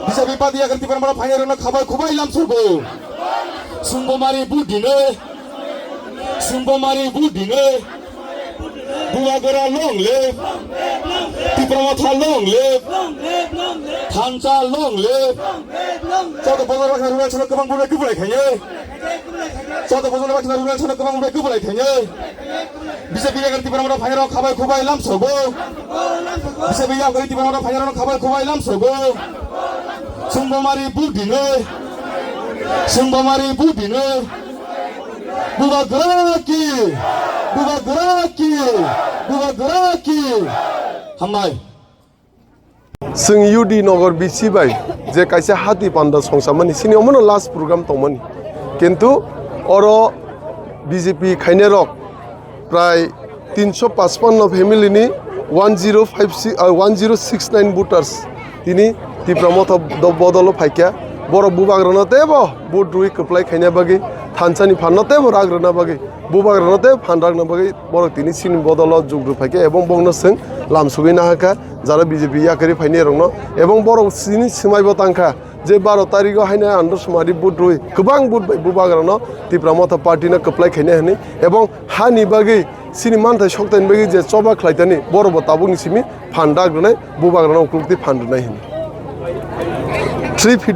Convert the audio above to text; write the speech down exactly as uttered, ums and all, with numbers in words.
Bijabi padi yakar Tipra Motha phainai rokno khabai khubai lamsogo. Sungbo mari budine. Sungbo mari budine. Bubagra long live. Tipra Motha long live. Thansa long live. Joto bozor baksa rwrang sano kwbang bubai kwplai khainai. Joto bozor baksa rwrang sano kwbang bubai kwplai khainai. Bijabi yakar Tipra Motha phainai rok khabai khubai lamsogo. Bijabi yakar Tipra Motha phainai rok khabai khubai lamsogo. Sungbo mari budine. Sungbo mari budine. Bubagra ki. Bubagra ki. Bubagra ki. Hambai. Chwng U D Nagar B C bai je kaisa hati panda songsamani, sini omono last program tongmani. Kintu oro B J P khainai rok prai tinsho pachpanno family ni one zero five six, ah, one zero six nine voters tini Tipra Motha do-, bodolo phaikha. Borok bubagrano teibo vote rwi kwplai khaina bagwi, thansa ni phanno teibo rak rwna bagwi, bubagrano teibo phan rakna bagwi borok tini chini bodolo jug rw phaikha, ebong bongno chwng lamsugwi nahakha jara B J P yakarwi phainai rokno, ebong borok chini swmaibo tangkha je baro tarikgo haino andro sumari vote rwi kwbang vote bai bubagrano Tipra Motha party no kwplai khainai hwnwi, ebong hani bagwi chini manthai soktaini bagwi je choba khlaitani borokbo tabukni simi phan rak rwnai, bubagrano uklukti phan rwnai hwnwi. Three feet